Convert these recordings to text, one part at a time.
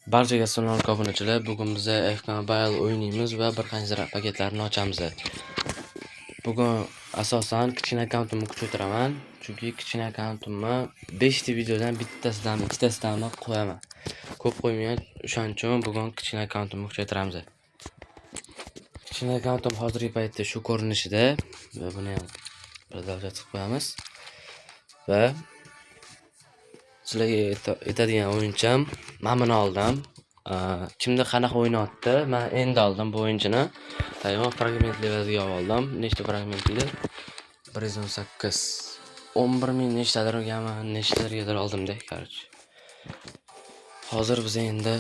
Barchaga assalomu alaykum obunachilar. Bugun biz FK Mobile o'ynaymiz va bir qancha paketlarni ochamiz. Bugun asosan kichkina akkauntimni kuchaytiraman, chunki kichkina akkauntimni 5 ta videodan bittasidan, ikkitasidan qo'yaman. Ko'p qo'ymayman, o'shaning uchun bugun kichkina akkauntimni kuchaytiramiz. Kichkina akkauntim hozirgi paytda shu ko'rinishida va buni ham продолжать qilib qo'yamiz. Va sizlarga aytadigan o'yincham mana buni oldim. Kimda qanaqa o'ynayapti? Men endi oldim bu o'yinchini. Tayyor fragment levelga oldim. Nechta fragment edi? 118. 11 000 nechtadirgami, nechtadirgadir oldim-da, короче. Hozir biz endi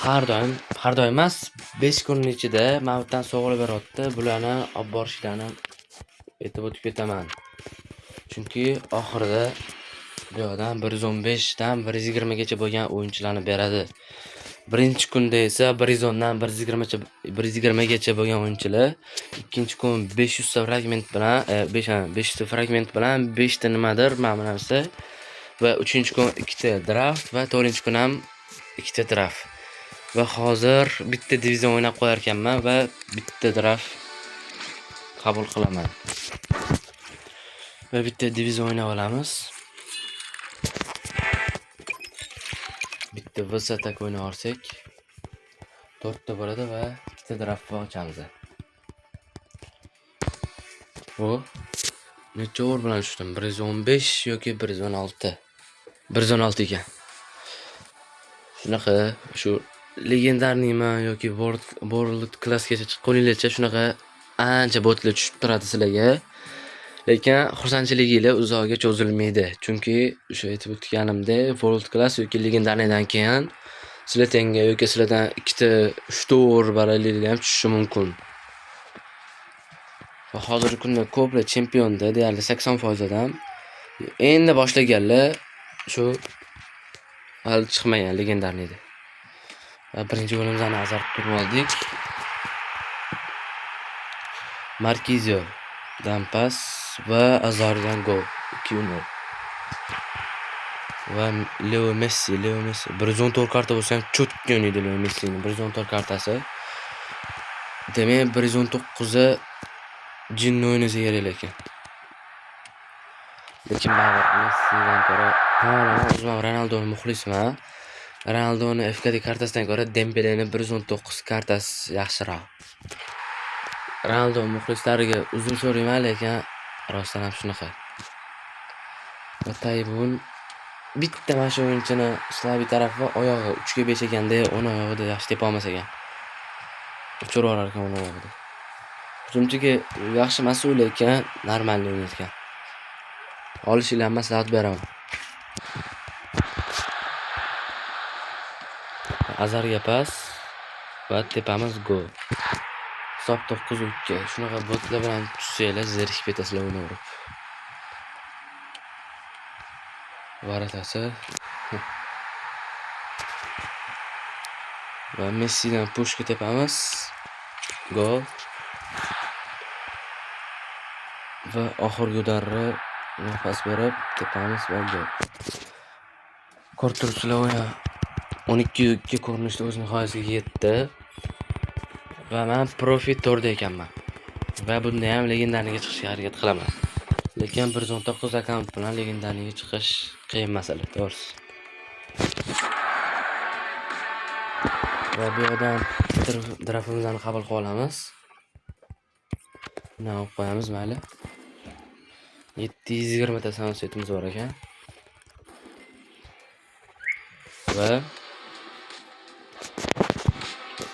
har doim, har doim emas, 5 kunning ichida mana bu yerdan sovg'alar beryapti. Bularni olib borishlarni aytib o'tib ketaman. Chunki oxirida bu yoqdan 115 dan 120 gacha bo'lgan o'yinchilarni beradi. Birinchi kunda esa 110 dan 120 120 gacha bo'lgan o'yinchilar, ikkinchi kun 500 ta fragment bilan, 5 ha, 500 ta fragment bilan 5 ta nimadir, mana bu narsa va uchinchi kun ikkita draft va to'rtinchi kun ham ikkita draft. Va hozir bitta divizion o'ynab qo'yar ekanman va bitta draft qabul qilaman. Va bitta divizion o'ynab olamiz. Bitta VS atak o'ynab olsak 4 ta bo'ladi va ikkita draft ochamiz. Bu necha over bilan tushdim? 115 yoki 116. 116 ekan. Shunaqa shu legendarniymi yoki World classgacha chiqquninglarcha shunaqa ancha botlar tushib turadi sizlarga. Lekin xursandchiliginglar uzoqga cho'zilmaydi. Chunki o'sha aytib o'tganimdek, World class yoki legendarniydan keyin sizlar tenga yoki sizlardan ikkita, uchta over baralliklar ham tushishi mumkin. Va hozirgi kunda ko'plar chempionda, deyarli 80% odam endi boshlaganlar shu hali chiqmagan legendarniyda. Va birinchi golimizni Azar turib oldik. Markizio dan pas va Azardan gol 2-0. Va Leo Messi, Leo Messi 114 karta bo'lsa ham cho'tka o'ynaydi Leo Messining 114 kartasi. Demak, 119 jinni o'ynasa kerak lekin. Lekin baribir Messidan ko'ra to'g'ri, o'zim ham Ronaldoni muxlisiman. Ronaldoni FKD kartasidan ko'ra Dembelening 119 kartasi yaxshiroq. Ronaldo muxlislariga uzr so'rayman, lekin rostdan ham shunaqa. Va Taybun bitta mana shu o'yinchini слабый tarafi oyog'i 3 ga 5 ekanda, o'ng oyog'ida yaxshi tepa olmas ekan. Uchirib yuborar ekan o'ng oyog'ida. Hujumchiga yaxshi emas u, lekin нормальный o'ynayotgan. Olishinglarni maslahat beraman. Azarga pas va tepamiz gol. Hisob 9-2. Shunaqa botlar bilan tushsanglar zerikib ketasizlar o'ynaverib. Varatasi. Va Messidan pushka tepamiz. Gol. Va oxirgi udarni nafas berib tepamiz va gol. Ko'rib turibsizlar, o'yin 12-2 ko'rinishda o'z nihoyasiga yetdi. Va men profi 4 ekanman. Va bunda ham legendarniga chiqishga harakat qilaman. Lekin 119 akkaunt bilan legendarniga chiqish qiyin masala, to'g'risi. Va bu yoqdan draftimizni qabul qilib olamiz. Buni olib qo'yamiz, mayli. 720 ta samosvetimiz bor ekan. Va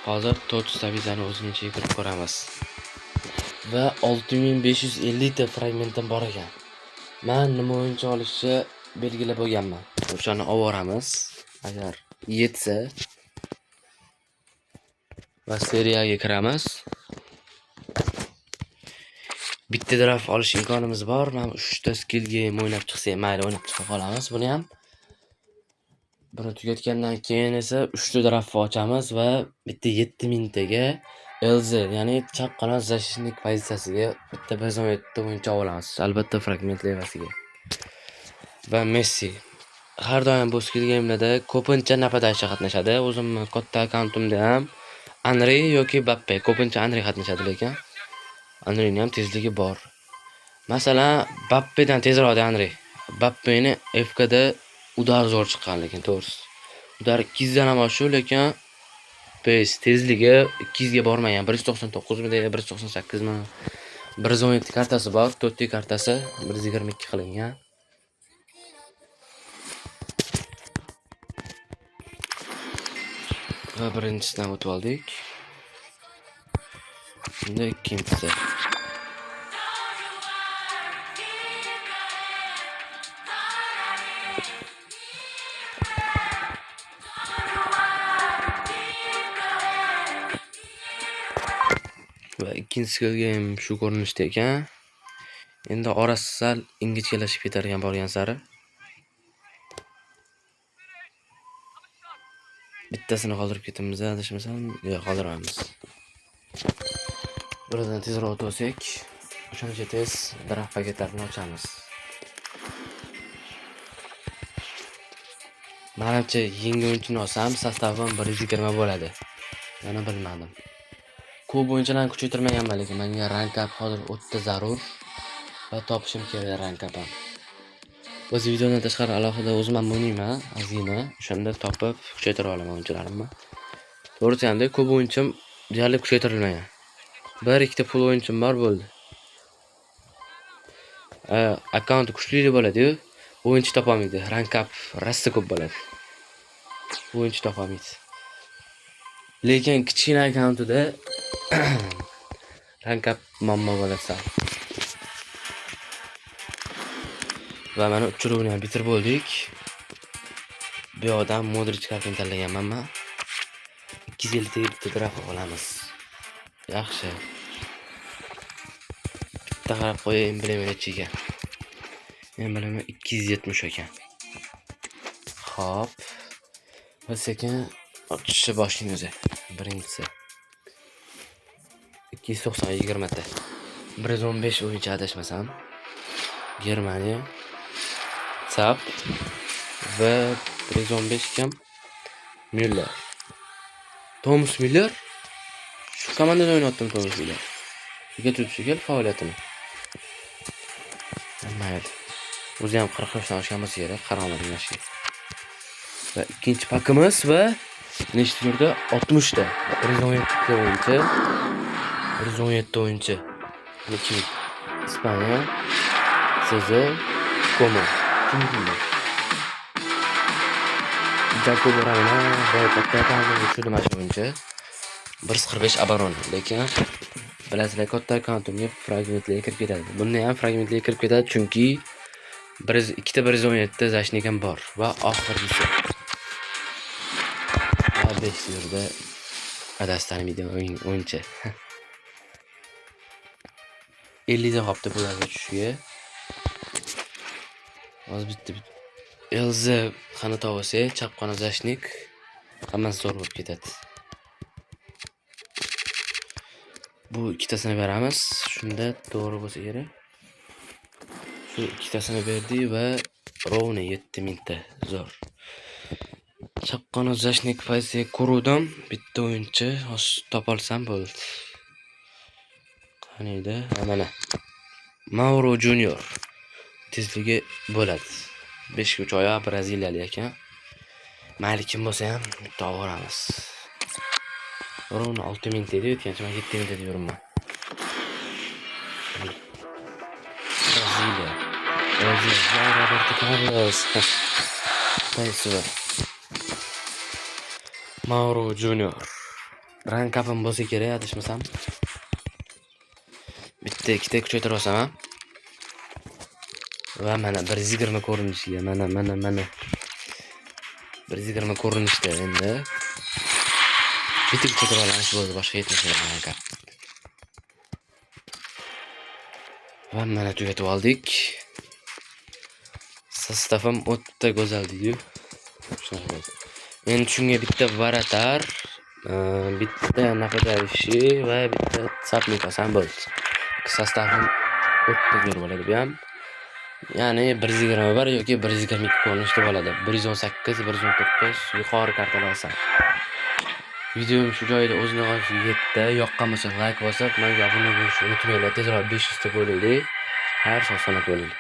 hozir Tots Savizani o'zini ichiga kirib ko'ramiz. Va 6550 ta fragmentim bor ekan. Men nima o'yinchi olishni belgilab bo'lganman. O'shani olib boramiz agar yetsa. Va seriyaga kiramiz. Bitta draft olish imkonimiz bor. Mana 3 ta skill game o'ynab chiqsak, mayli o'ynab chiqa qolamiz buni ham. Buni tugatgandan keyin esa 3 ta draft ochamiz va bitta 7000 taga LZ, ya'ni chap qanot защитник pozitsiyasiga bitta 117 o'yinchi olamiz. Albatta fragment levasiga. Va Messi. Har doim bu skill game'larda ko'pincha нападающий qatnashadi. O'zimni katta akkauntimda ham Anri yoki Bappe, ko'pincha Anri qatnashadi lekin Anrining ham tezligi bor. Masalan, Bappedan tezroqda Anri. Bappeni FKda udar zo'r chiqqan lekin to'g'risi. Udar 200 dan ham oshiq, lekin pace tezligi 200 ga bormagan. 199 midi, 198 mi? 117 kartasi bor, Totti kartasi 122 qilingan. Va birinchisidan o'tib oldik. Endi ikkinchisi. Va ikkinchi skill game shu ko'rinishda ekan. Endi orasi sal ingichkalashib ketar ekan borgan sari. Bittasini qoldirib ketamiz, adashmasam, yo'q, qoldiramiz. Birazdan tezroq o'tib olsak, o'shancha tez draft paketlarini ochamiz. Manimcha yangi o'yinchini olsam, sostavim 120 bo'ladi. Yana bilmadim. Ko'p o'yinchilarni kuchaytirmaganman, lekin menga rank up hozir o'ta zarur va topishim kerak rank up ham. O'zi videodan tashqari alohida o'zim ham o'ynayman ozgina, o'shanda topib kuchaytira olaman o'yinchilarimni. To'g'risi hamda ko'p o'yinchim deyarli kuchaytirilmagan. Bir ikkita pul o'yinchim bor bo'ldi. Akkaunti kuchli bo'ladi-yu, o'yinchi topolmaydi. Rank up rosa ko'p bo'ladi. O'yinchi topolmaydi. Lekin kichkina akkauntida rank up muammo bo'ladi sal. Va mana uchirovni ham bitirib bo'ldik. Bu yoqdan Modric kartini tanlaganman men. 250 ta bitta draft olamiz. Yaxshi. Bitta qarab qo'yay, emblema necha ekan. Emblema 270 ekan. Xo'p. Va sekin ochishni boshlaymiz. Birinchisi. 290 20 ta. 115 o'yinchi adashmasam. Germaniya. Tsap va 115 kim? Müller. Thomas Müller. Shu komandada o'ynayaptimi Thomas Müller? Tugatib shekil faoliyatini. Mayli. O'zi ham 40 yoshdan oshgan bo'lsa kerak, qaramadim yoshga. Va ikkinchi pakimiz va nechta turda? 60 ta. 117 o'yinchi. 117 o'yinchi. Nechi? Ispaniya. CZ Como. Kim bu? Jakobo Ramona va katta tushdi mana shu o'yinchi. 145 abaron, lekin bilasizlar, katta akkauntimga fragmentlarga kirib ketadi. Bunda ham fragmentlarga kirib ketadi, chunki ikkita 117 zashnikam bor va oxirgisi. Va 5 yerda adasi tanimaydigan o'yinchi. 50 ta qolibdi bularga tushishiga. Hozir bitta LZ qani topsa, chapqona zashnik hammasi zo'r bo'lib ketadi. Bu ikkitasini beramiz. Shunda to'g'ri bo'lsa kerak. Shu ikkitasini berdik va ровно 7000 ta. Zo'r. Chapqona zashnik pozitsiya ko'ruvdim. Bitta o'yinchi hozir topolsam bo'ldi. Qani edi? Ha, mana. Mauro Junior. Tezligi bo'ladi. 5 ga 3 oyoq braziliyalik ekan. Mayli, kim bo'lsa ham bitta olamiz. Ровно 6000 ta edi, o'tgancha men 7000 ta deb yuribman. Braziliya. Braziliya, Roberto Carlos. Qaysi? Mauro Junior. Rank up'im bo'lsa kerak, adashmasam. Bitta, ikkita kuchaytirib olsam ham. Va mana 120 ko'rinishiga, mana, mana, mana. 120 ko'rinishda endi. Bitta kuchaytirib olamiz bo'ldi, boshqa yetmaydi rank up. Va mana tugatib oldik. Sostavim o'ta go'zal deydi-yu. Shunaqa bo'ldi. Endi shunga bitta varatar, bitta нападающий va bitta sapnik olsam bo'ldi. Sostavim o'ta zo'r bo'ladi bu ham. Ya'ni 121 yoki 122 ko'rinishda bo'ladi. 118, 119 yuqori kartalar olsam. Videom shu joyida o'z nihoyasiga yetdi. Yoqqan bo'lsa, layk bosib, menga obuna bo'lishni unutmanglar. Tezroq 500 ta bo'laylik. Xayr, sog' salomat bo'ling.